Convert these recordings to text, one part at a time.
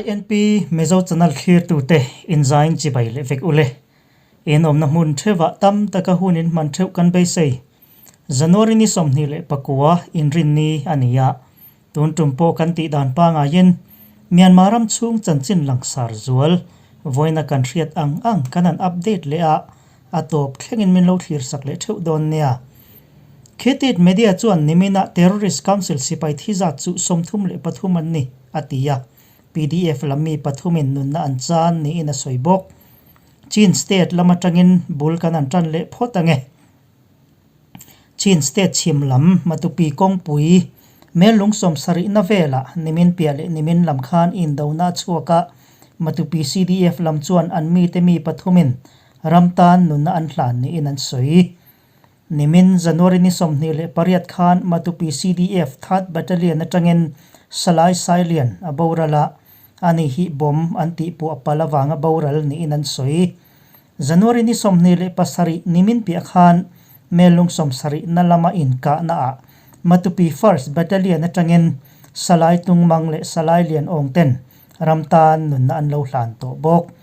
INP Mizo channel thlirtute inzain chibai leh vek ule. In awmna hmun theuhah tam taka hun in hman theuh kan beisei. January ni 29 inrinni a ni a. Tun tum pawh kan tih dan pangaiin Myanmar ram chhung chanchin langsar zual vawiina kan hriat ang ang kan han update leh a, a tawp thlengin min lo thlir sak leh theuh dawn nia. Khitit Media chuan niminah Terrorist Council sipai thi zat chu 33 an ni, a ti a. PDF lam mi pathumin nunna an chan niin a sawi bawk. Chin State lam atangin bul kan han tan leh phawt ang e. Chin State chhim lam Matupi kawngpui Mellung 70na velah nimin piah leh nimin lam khan indona a chhuak a, Matupi CDF lam chuan an mite mi pathumin ram tan nunna an hlan niin an sawi. Nimin January ni 28 khan Matupi CDF Third Battalion atangin Salai Sailian a boral a, ani hi bomb an tihpuah palh avanga boral niin an sawi. January ni 27 nimin piah khan Mellung 70na lama inkahna ah Matupi First Battalion atangin Salai Tungmang leh Salai Lianawng ten ram tan nunna an lo hlan tawh bawk.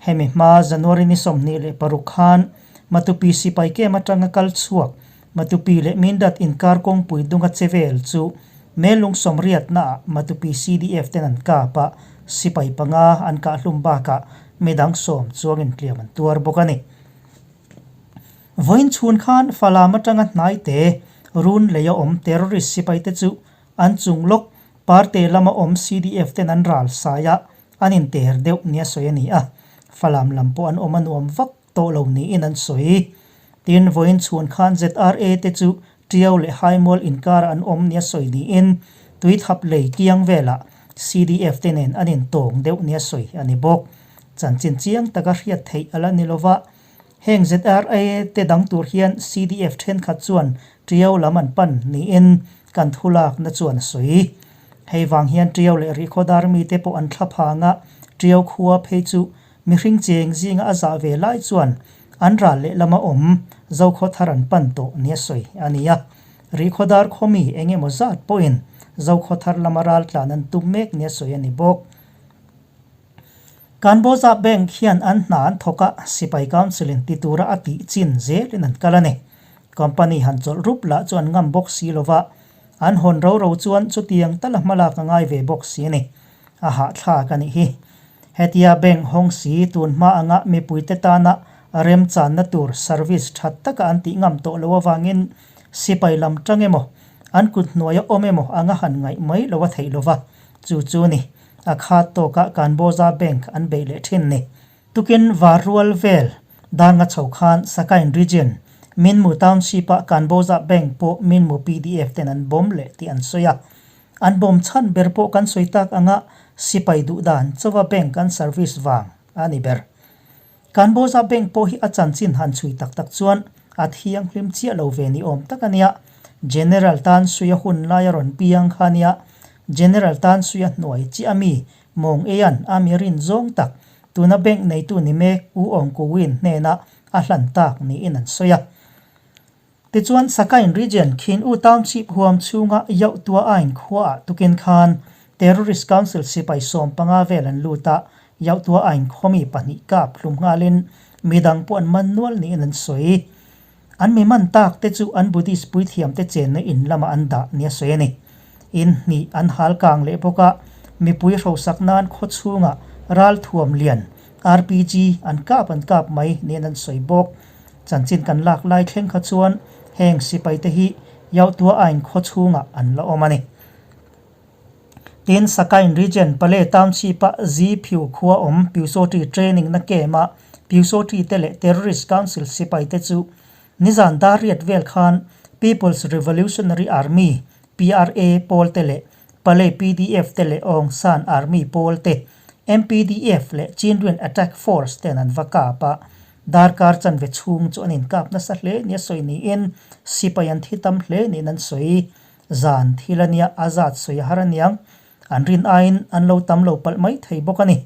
Hemi hma January ni 26 khan Matupi sipai kem atanga kal chhuak Matupi leh Mindat inkar kawngpui dunga che vel chu Mellung 80na ah Matupi CDF ten an kap a, sipai panga an kahhlum bakah midang 10 chuangin tliam an tuar bawk a ni. Vawiin chhun khan Falam atanga hnaite run lei a awm terrorist sipai te chu an chung lawk Parte lama awm CDF ten an ral sai a, an inter deuh nia sawi a ni a. Falam lam pawh an awm a nuam vak tawh lo niin an sawi. Tin, vawiin chhun khan ZRA te chu Tiau leh Haimual inkar an awm nia sawi niin Tuithap lei kiang velah CDF te nen an intawng deuh nia sawi a ni bawk. Chanchin chiang taka hriat theih a la ni lova, heng ZRA te dang tur hian CDF thenkhat chuan Tiau lam an pan niin kan thulakna chuan a sawi. Hei vang hian Tiau leh Rihkhawdar mite pawh an thla phang a, Tiau khua phei chu Mihring cheng zinga a zah ve lai chuan an ral lehlam a awm Zokhaw thar an pan tawh nia sawi a ni a. Rihkhawdar khawmi eng emaw zat pawhin Zokhaw thar lama ral tlan an tum mek nia sawi a ni bawk. Kanbawza Bank hian an hna an thawk a, Sipai Council in ti tura a tih chin zelin an kal a ni. Company han chawlh rup lah chu an ngam bawk si lova, an hawn ro ro chuan chutiang tala hmalak a ngai ve bawk si a ni. A hahthlak a nih hi. Hetia bank hawng si tun hma anga mipuite tana remchanna tur service that taka an tih ngam tawh loh avangin sipai lam tang emaw, an kut hnuaia awm emaw anga han ngaih mai lo a theih lova, chu chu ni a khat tawka Kanbawza Bank an beih leh thin ni. Tukin var rual vel Darnga chho khan Sakain Region, Minmu Township-a Kanbawza Bank pawh Minmu PDF ten an bawm leh tih an sawi a. An bawm chhan ber pawh kan sawi tak anga sipai duh dan chawa bank an service vang a ni ber. Kanbawza bank pawh hi a chanchin han chhui tak tak chuan a thianghlim chiah lo ve ni awm tak a nia. General tan suia hun lai a rawn piang kha a nia. General tan suia hnuai chiah a mi mawng eian a mi rin zawng tak tuna bank neitu ni mek U Aung Ku Win hnenah a hlan tak niin an sawi a. Tichuan, Sakain Region Khin U Township huam chhunga Yauh Tua Ain khuaah tukin khan Terrorist Council sipai 15 vel an lut a, Yauh Tua Ain khawmi pahnih kap hlum nghalin midang pawh an man nual niin an sawi. An mi man tak te chu an Buddhist puithiam te chenna in lamah an dah nia sawi a ni. In hnih an hal kang leh bawk a, mipui hrosak nan khaw chhungah ralthuam lian, RPG, an kap an kap mai niin an sawi bawk. Chanchin kan lak lai thleng kha chuan heng sipai te hi Yauhtua Ain khaw chhungah an la awm a ni. Tin, Sakain Region Pale Township-a Zi Phyu khua awm Pyusawṭi training na camp-a Pyusawṭi te leh Terrorist Council sipai te chu nizan dar riat vel khan People's Revolutionary Army, PRA, pawl te leh Pale PDF te leh Aung San Army pawl te, MPDF leh Chindwin Attack Force ten an va kap a. Darkar chanve chhung chu an inkap nasa hle nia sawi niin sipai an thi tam hle niin an sawi. Zan thil a nia a zat sawi a har aniang. An rin aiin an lo tam lo palh mai thei bawk a ni.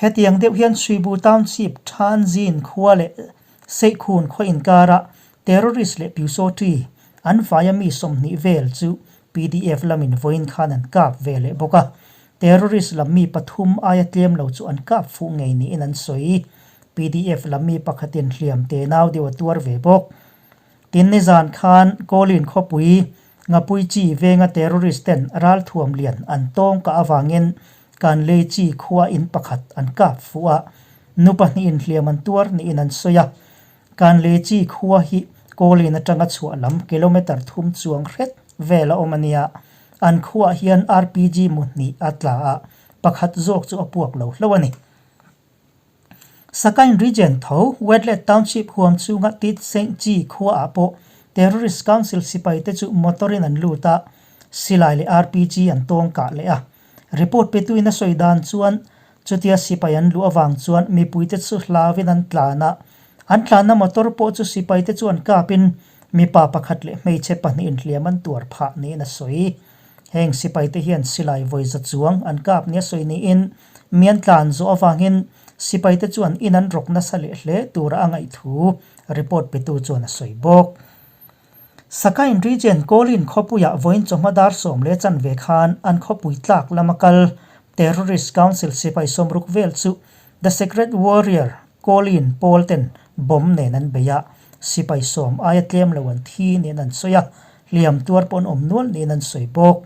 Hetiang deuh hian Suibu Township, Thanzin khua leh Seikhun khaw inkara terrorist leh Pyusawṭi an vaia mi 20 vel chu PDF lamin vawiin khan an kap ve leh bawk a. Terrorist lam mi pathum aia tlem lo chu an kap fuh ngei niin an sawi. Pdf lam mi pakhatin hliam te nau deuh a tuar ve bawk. Tin nizan khan Kawlin khawpui Ngapui chi venga terrorist ten ralthuam lian an tawng kah avangin Kanlei chi khua in pakhat an kap fuh a, nu pahnihin hliam an tuar niin an sawi a. Kanlei chi khua hi Kawlin atanga chhuah lam kilometre thum chuang hret vel a awm a nia. An khuaah hian RPG mu hnih a tla a, pakhat zawk chu a puak lo hlauh a ni. Sakain Region tho Wetlet Township huam chhunga Tit Seng Chi khuaah pawh Terrorist Council sipaite chu motor in an lut a, silai leh RPG an tawng kah leh a. Report petuin a sawi dan chuan chutia sipai an luh avang chuan mipuite chu hlauin an tlan a, an tlanna motor pawh chu sipaite chu an kapin mipa pakhat leh hmeichhe pahnihin hliam an tuar phah niin a sawi. Heng sipaite hian silai vawi za chuang an kap nia sawi niin mi an tlan zawh avangin sipaite chuan in an rawk nasa leh hle tura a ngaih thu report petu chuan a sawi bawk. Sakain Region Kawlin khawpuiah vawiin chawhma dar sawm leh chanve khan an khawpui tlak lama kal Terrorist Council sipai sawmruk vel chu The Secret Warrior Kawlin pawl ten bomb nen an bei a, sipai sawm aia tlem lo an thi niin an sawi a, hliam tuar pawh an awm nual niin an sawi bawk.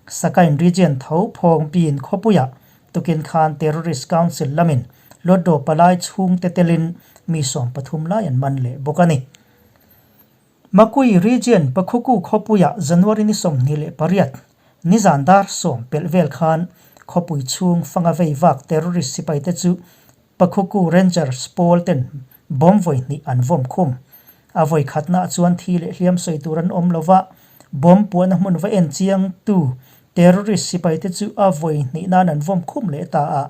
Sakain Region tho phawng pin khawpuiah tukin khan Terrorist Council lamin Lotdo palai chhungte telin mi 13 lai an man leh bawk a ni. Makui Region Pakhuku khawpuiah January ni 28, nizan dar 10 pelh vel khan khawpui chhung fanga vei vak terrorist sipaite chu Pakhuku Rangers pawl ten bomb vawi hnih an vawm khum. A vawi khatnaah chuan thi leh hliam sawi tur an awm lova, bomb puahna hmun va en chiang tu terrorist sipaite chu a vawi hnih nan an vawm khum leh ta a,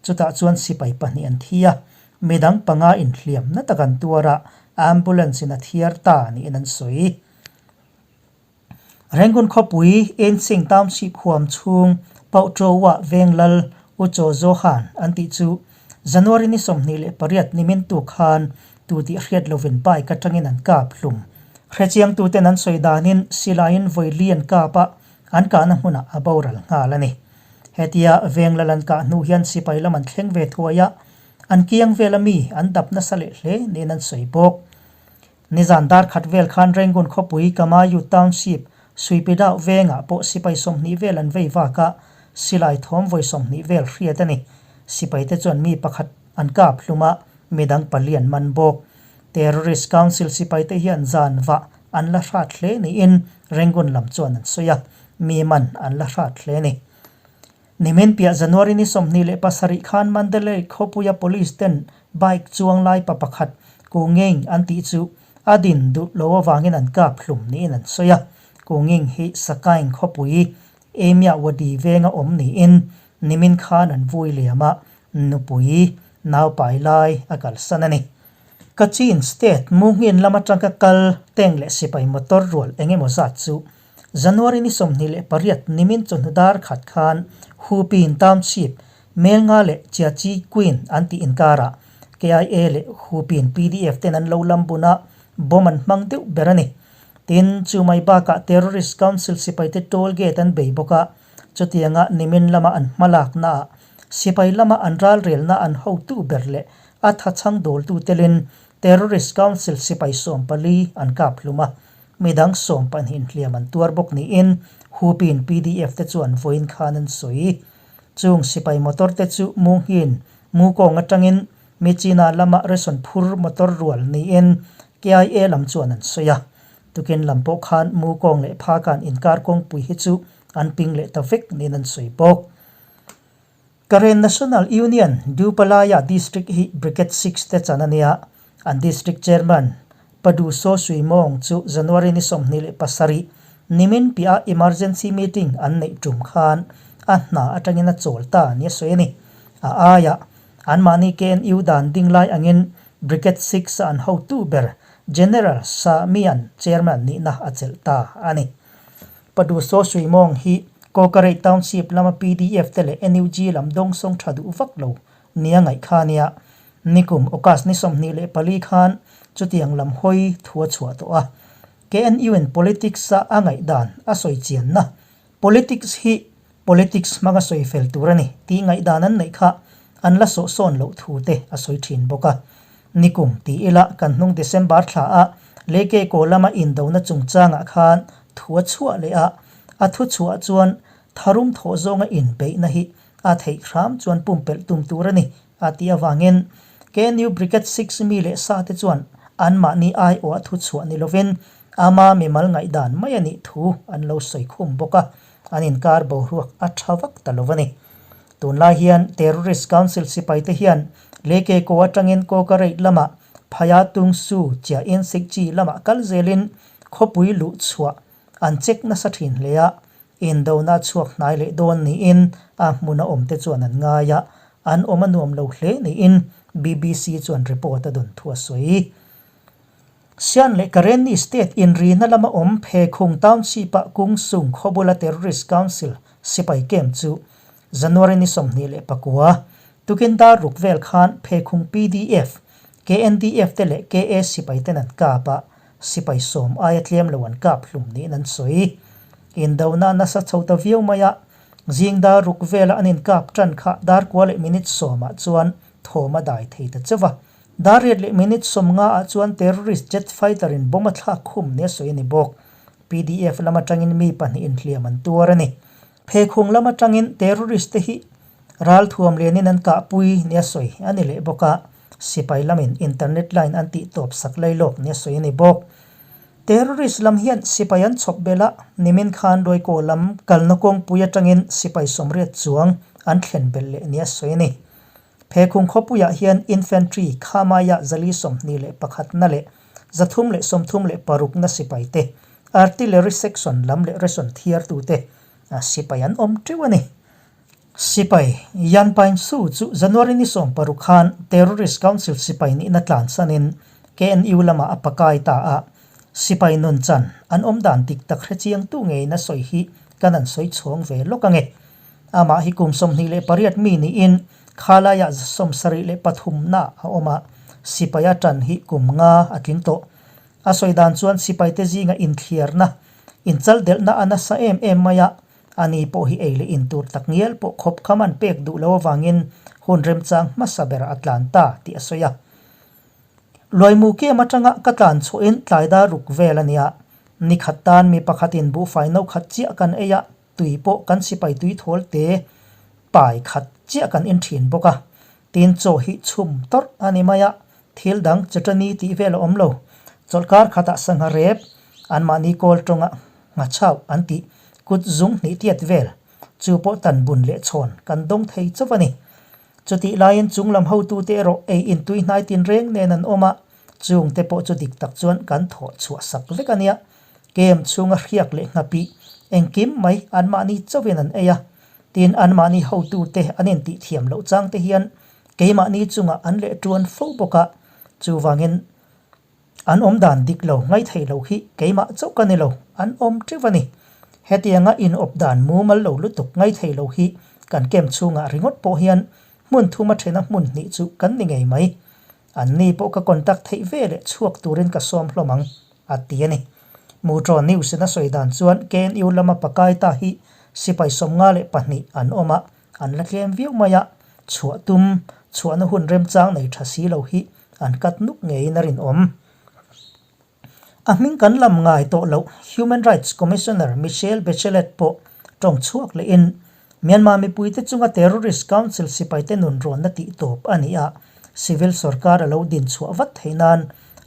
chutah chuan sipai pahnih an thi a, Midang panga inhliamna tak an tuar a, ambulance in a thiar ta niin an sawi. Rangoon khawpui Ensing Township huam chhung Pauhṭoa Venglal U Chaw Johan an tih chu January ni 28 nimin tuk khan tu tih hriat lovin bike atangin an kap hlum. Hrechiangtuten an sawi danin silaiin vawi li an kap a, an kahna hmunah a boral nghal a ni. Hetia Venglal an kah hnu hian sipai lam an thleng ve thuai a, An kiang vela mi an dap nasa leh hle niin an sawi bawk. Nizan dar khat vel khan Rangoon khawpui Kamayu Township Suipidau vengah pawh sipai 20 vel an vei vak a, silai thawm vawi 20 vel hriat a ni. Sipaite chuan mi pakhat an kap hlum a, midang pali an man bawk. Terrorist Council sipaite hian zan vah an la hrat hle niin Rangoon lam chuan an sawi a, mi man an la hrat hle a ni. Nimin piah January ni 27 khan Mandalay khawpuia police ten bike chuang lai pa pakhat Ku Nging an tih chu a din duh lo avangin an kap hlum niin an sawi a. Ku Nging hi Sakaing khawpui Emia Wadi venga awm niin nimin khan an vui liam a, nupui naupai lai a kalsan a ni. Kachin State Mungin lam atanga kal tank leh sipai motor rual eng emaw zat chu January ni 28 nimin chawhnu dar khat khan Hupin Township, Melnga leh Chiachi Queen an tih inkarah KIA leh Hupin pdf ten an lo lam bun a, bomb an hmang deuh ber a ni. Tin, chu mai bakah Terrorist Council sipaite toll gate an bei bawk a, chutianga nimin lama an hmalaknaah sipai lama an ralrelna an hotu ber leh a thachhang dawltu telin Terrorist Council sipai 14 an kap hlum a. Midang 12 inhliam an tuar bawk niin Hupin pdf te chuan vawiin khan an sawi. Chung sipai motor te chu Munghin, Mukawng atangin Michina lama ration phur motor rual niin KIA lam chuan an sawi a. Tukin lam pawh khan Mukawng leh Phakan inkar kawngpui hi chu an ping leh ta vek niin an sawi bawk. Karen National Union, Dupalaya District hi Brigade 6 te chan a nia. An District Chairman, Padu Saw Sui Mawng chu January ni 27 nimin piah emergency meeting an neih tum khan a hna atangin a chawl ta nia sawi a ni. A aiah, anmahni KNU dan ding lai angin Brigade 6 a an hotu ber General Sa Mian Chairman nihna a chelh ta a ni. Padu Saw Sui Mawng hi Kawkarei Township lama pdf te leh NUG lam dawngsawng tha duh vak lo nia ngaih kha nia. Nikum August ni 24 khan chutiang lam hawi thu a chhuah tawh a. KNU in politics a a ngaihdan a sawi chianna. Politics hi. Politics hmanga sawi fel tur a ni tih ngaihdan an neih kha an la sawhsawn loh thu te a sawi thin bawk a. Nikum ti ila kan hnung December thla a Leke kaw lama indona chungchangah khan thu a chhuah leh a, a thu chhuah chuan tharum thawh zawnga inbeihna hi a theih hram chuan pumpelh tum tur a ni a tih avangin KNU Brigade 6 mi leh sa te chuan anmahni aiawh a thu chhuah ni lovin ama mimal ngaihdan mai a nih thu an lo sawi khum bawk a, an inkar boruak a tha vak ta lo a ni. Tunlai hian Terrorist Council sipai te hian Leke Ko atangin Kokareit lamah Phaya Tung Su Chia In Sik Chi lamah kal zelin khawpui luh chhuah an check nasa thin hle a, Indona a chhuak hnai leh dawn niin a hmuna awmte chuan an ngai a, an awm a nuam lo hle niin BBC chuan report a dawn thu a sawi. Sian leh Karenni state inrina lama awm Phekhung Township-a Kungsung khawbula Terrorist Council sipai camp chu January ni 29, tukin dar ruk vel khan Phekhung PDF, KNDF te leh KA sipai ten an kap a, Sipai sawm aia tlem lo an kap hlum niin an sawi. Indona nasa chho ta viau mai a, zing dar ruk vela an inkap tan kha dar kua leh minute sawmah chuan thawm a dai thei ta chauh a. Dar riat leh minute 50 ah chuan terrorist jet fighter in bomb a thlak khum nia sawi a ni bawk. PDF lam atangin mi pahnih inhliam an tuar a ni. Pheikhung lam atangin terrorist te hi ralthuam lianin an kahpui nia sawi a ni leh bawk a, sipai lamin internet line an tih tawp sak lai lawk nia sawi a ni bawk. Terrorist lam hian sipai an chhawp belh a, nimin khan Ruaikaw lam kalna kawngpui atangin sipai 80 chuang an thlen belh leh nia sawi a ni. Pheikhung khawpuiah hian infantry Khamaiah 421 na leh 336 na sipai te, artillery section lam leh ration thiartute sipai an awm teuh a ni. Sipai Yan Paing Su chu January ni 16 khan Terrorist Council sipai nihna tlansanin KNU lamah a pakai ta a, sipai nun chan an awm dan dik tak hrechiangtu ngeiin a sawi hi kan an sawi chhawng ve lawk ange. Amah hi kum 28 mi niin khalaiah 73 na a awm a, sipaia tan hi kum nga a tling tawh. A sawi dan chuan sipaite zinga inthliarna, inchaldelhna a nasa em em mai a, ani pawh hi ei leh in tur tak ngial pawh khawp kham an pek duh lo avangin hun remchang hmasa berah a tlan ta tih a sawi a. Luaimu kem atanga ka tlan chhuahin tlai dar ruk vel a nia, nikhat tan mi pakhatin buhfai no khat chiah kan ei a, Tui pawh kan sipai tui thawl te pai khat chiah kan en thin bawk a, tin chaw hi chhum tawrh a ni mai a, thil dang chutani tih vel a awm lo. Chawlhkar khatah sangha rep, anmahni kawl tawnga nghachau an tih kut zung hnih tiat vel, chu pawh tan bun leh chhawn kan dawng thei chauh a ni. Chutih laiin chung lam hotute erawh ei intui hnai tinreng nen an awm a, Chungte pawh chu dik tak chuan kan thawh chhuah sak vek a nia. Kem chhunga hriak leh nghapih engkim mai anmahni chauhin an ei a. Tin, anmahni hotute an intih thiam loh chang te hian keimahni chungah an leh tuan fo bawk a. Chuvangin an awm dan dik lo ngaithei lo hi keimah chauh ka ni lo, an awm teuh a ni. Hetianga inawp dan mumal lo lutuk ngaithei lo hi kan kem chhungah ringawt pawh hian hmun thuma thena hmun hnih chu kan ni ngei mai. An ni pawh ka contact theih ve leh chhuak turin ka sawm hlawm ang, a ti a ni. Mutraw News in a sawi dan chuan KNU lama pakai ta hi sipai 52 an awm a, an la tlem viau mai a, chhuah tum, chhuahna hun remchang nei tha si lo hi an kat nuk ngeiin a rinawm. A hming kan lam ngai tawh loh Human Rights Commissioner Michelle Bachelet pawh tawng chhuak lehin Myanmar mipuite chunga Terrorist Council sipaite nunrawnna tih tawp a ni a, civil sorkar a lo din chhuah vat theih nan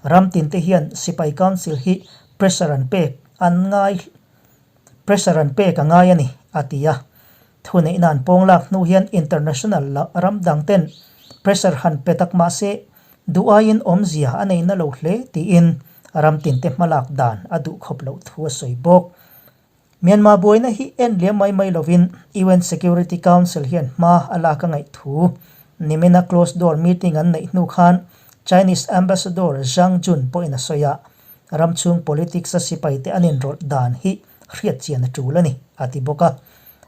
ram tinte hian sipai council hi pressure an pek an ngai pressure an pek a ngai a ni, a ti a. Thuneihna an pawng lak hnu hian international la ram dangten pressure han pe tak mah se Duh aiin awmzia a nei na lo hle tiin ram tinte hmalak dan a duh khawp loh thu a sawi bawk. Myanmar buaina hi en liam mai mai lovin UN Security Council hian hma a lak a ngaih thu nimina closed door meeting an neih hnu khan Chinese Ambassador Zhang Jun pawhin a sawi a, ram chhung politics a sipaite an inrawlh dan hi hriat chian a tul a ni, a ti bawk a.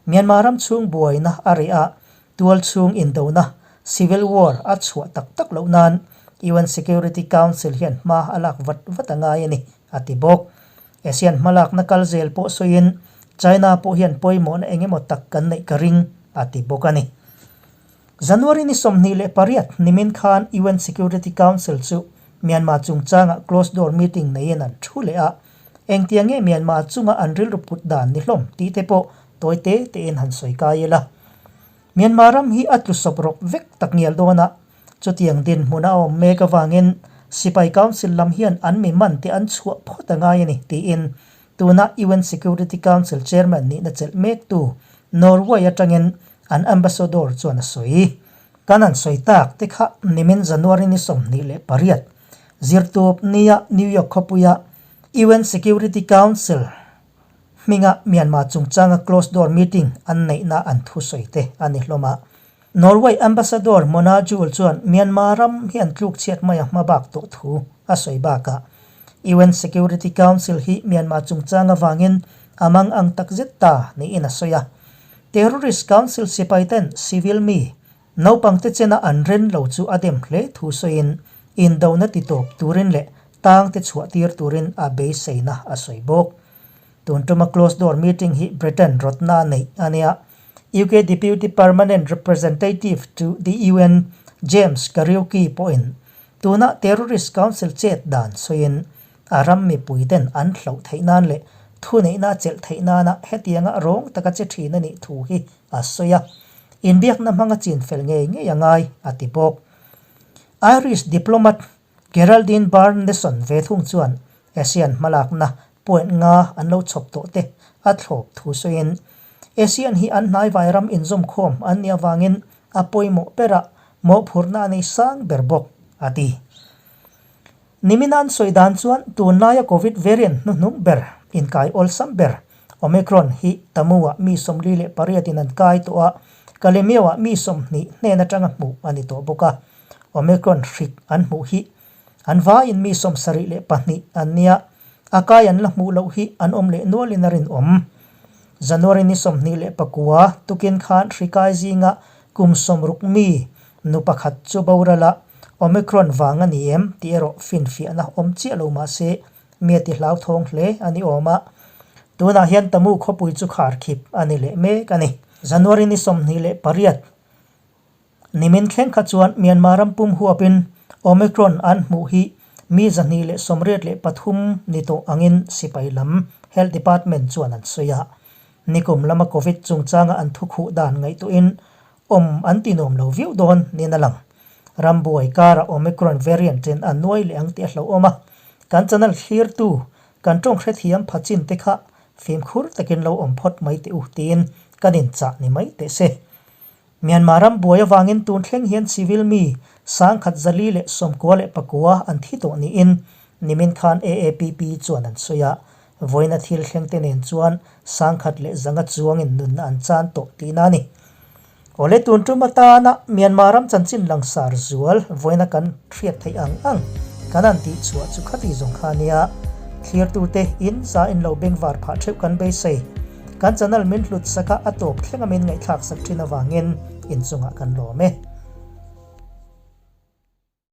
Myanmar ram chhung buaina a reh a, Tual chhung indona, civil war, a chhuah tak tak loh nan UN Security Council hian hma a lak vat vat a ngai a ni, a ti bawk. ASEAN hmalakna kal zel pawh sawiin China pawh hian pawimawhna eng emaw tak kan neih ka ring, a ti bawk a ni. January ni 28 nimin khan UN Security Council chu Myanmar chungchangah closed door meeting neiin an thu leh a, engtiang nge Myanmar chunga an rilru put dan ni hlawm tih te pawh tawi te tein han sawi kai ila. Myanmar ram hi a tlu sawp rawk vek tak ngial dawn a, chutiang dinhmun a awm mek avangin Sipai Council lam hian an mi man te an chhuah phawt a ngai a ni tiin tuna UN Security Council Chairman nihna chelh mektu Norway atangin an ambassador chuan a sawi. Kan han sawi tak te kha nimin January ni 28 zirtawp nia New York khawpuia UN Security Council hminga Myanmar chungchanga closed door meeting an neihna an thusawi te a ni hlawm a. Norway Ambassador Mona Juul chuan Myanmar ram hian tluk chhiat mai a hma bak tawh thu a sawi bakah UN Security Council hi Myanmar chungchang avangin a mang ang takzet ta niin a sawi a. Terrorist Council sipai ten civil mi naupangte chena an ren lo chu a dem hle thu sawiin indona ti tawp turin leh tangte chhuah tir turin a beiseina a sawi bawk. Tun tuma closed door meeting hi Britain rawtna a neih a nia. UK Deputy Permanent Representative to the UN James Kariuki pawhin tuna Terrorist Council chet dan sawiin A ram mipuiten an hloh theih nan leh thuneihna a chelh theih nana hetianga rawng taka che thin a nih thu hi a sawi a, inbiakna hmanga chin fel ngei ngei a ngai, a ti bawk. Irish diplomat Geraldine Byrne-Neson ve thung chuan ASEAN hmalakna point nga an lo chhawp tawh te a thlawp thu sawiin, ASEAN hi an hnaivai ram inzawmkhawm an nih avangin a pawimawh berah mawhphurhna a nei sang ber bawk, a ti. Nimina an sawi dan chuan tunlaia Covid variant hnuhnung ber, inkai awlsam ber, Omicron hi Tamu-ah mi 48 in an kai tawh a, Kalemyo-ah mi 20 hnen atanga hmuh a ni tawh bawk a. Omicron hrik an hmuh hi an vaiin mi 72 an nia, a kai an la hmuh loh hi an awm leh nualin a rinawm. January ni 29 tukin khan hri kai zinga kum 60 mi Nu pakhat chu boral a, Omicron vang a ni em tih erawh finfiahna awm chiah lo mah se, mi a ti hlauthawng hle a ni awm a. Tunah hian Tamu khawpui chu kharkhip a ni leh mek a ni. January ni 28 nimin thleng kha chuan Myanmar ram pum huapin Omicron an hmuh hi mi 283 ni tawh angin sipai lam Health Department chuan an sawi a. Nikum lama Covid chungchanga an thukhuh dan ngaihtuahin Awm an ti nuam lo viau dawn niin a lang. Rambuai karah Omicron variant in a nuai leh ang tih a hlauhawm a, kan channel thlirtu, kan tawng hrethiam pha chin te kha fimkhur takin lo awm phawt mai teh u tiin kan inchah ni mai teh se. Myanmar rambuai avangin tun thleng hian civil mi 1499 an thi tawh niin nimin khan AAPP chuan an sawi a, vawiina thil thleng te nen chuan 1100 chuangin nunna an chan tawh tihna a ni. Awle tun tum atana Myanmar ram chanchin langsar zual vawiina kan hriat theih ang ang kan han tih chhuah chu khati zawng kha nia. Thlirtute in za in lo bengvar phah theuh kan beisei. Kan channel min hlut saka a tawp thlenga min ngaihthlak sak thin avangin inchungah kan lawm e.